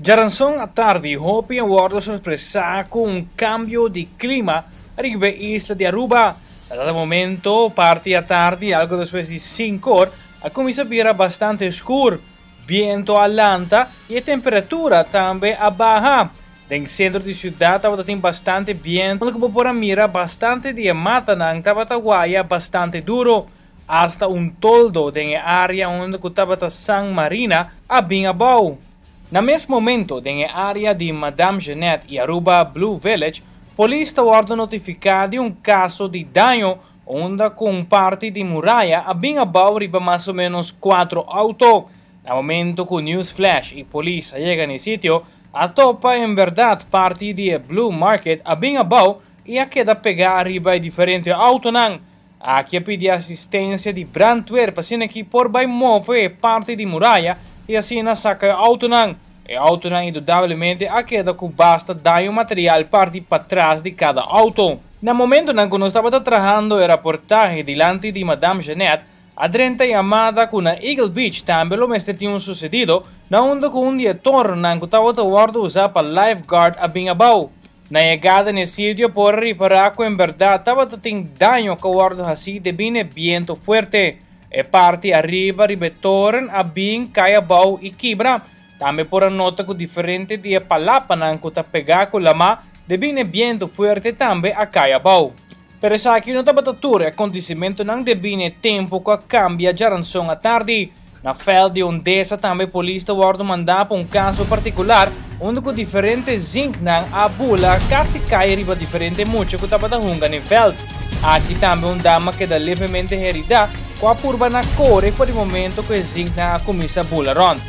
Djaranson atardi hopi a wordo sorpresa cu un cambio di clima riba e isla di Aruba. Na dado momento, parti atardi algo despues di 5 or, a cuminsa bira bastante scur. Biento a lanta y e temperatura tambe a baha. Den centro di ciudad tabata tin bastante biento, unda cu bo por a mira bastante di e matanan tabata waya bastante duro. Hasta un toldo den e area unda cu tabata San Marina a bin abou. Na mes momento, den e area di Madame Jeanette y Aruba Blue Village, polis ta wordo notifica di un caso di daño unda cu un parti di muraya a bin abou riba mas o menos 4 auto. Na momento cu News Flash y polis a yega na e sitio, a topa en berdad parti di e Blue Market a bin abou y a keda pega ariba e diferente autonan. Aki a pidi asistencia di brandweer pa asina ki por bay move e parti di muraya y asina saca e autonan. E autonan indudablemente a keda cu basta daño material parti patras di cada auto. Na momentonan cu nos tabata trahando e raportahe dilanti di Madame Jeanette, a drenta yamada cu na Eagle Beach tambe lo mester tin un sucedido na unda cu un di e tornan cu tabata wordo usa pa lifeguard a bin abou. Na yegada na e sitio por a ripara cu en berdad tabata tin daño cu a wordo haci debi na e biento fuerte. E parti ariba riba e toren a bin cay abou y kibra. Tambe por a nota cu diferente di e palapanan cu ta pega cu lama debi na e biento fuerte tambe a cay abou. Pero esaki no tabata tur e acontecimentonan debi na e tempo cu a cambia djaranson atardi. Na veld di Ondesa tambe polis ta wordo manda pa un caso particular unda cu diferente zinknan a bula casi cay riba diferente mucha cu tabata hunga na e veld. Aki tambe un dama keda levemente herida cu a purba na core for di momento cu e zinknan a cuminsa bula rond.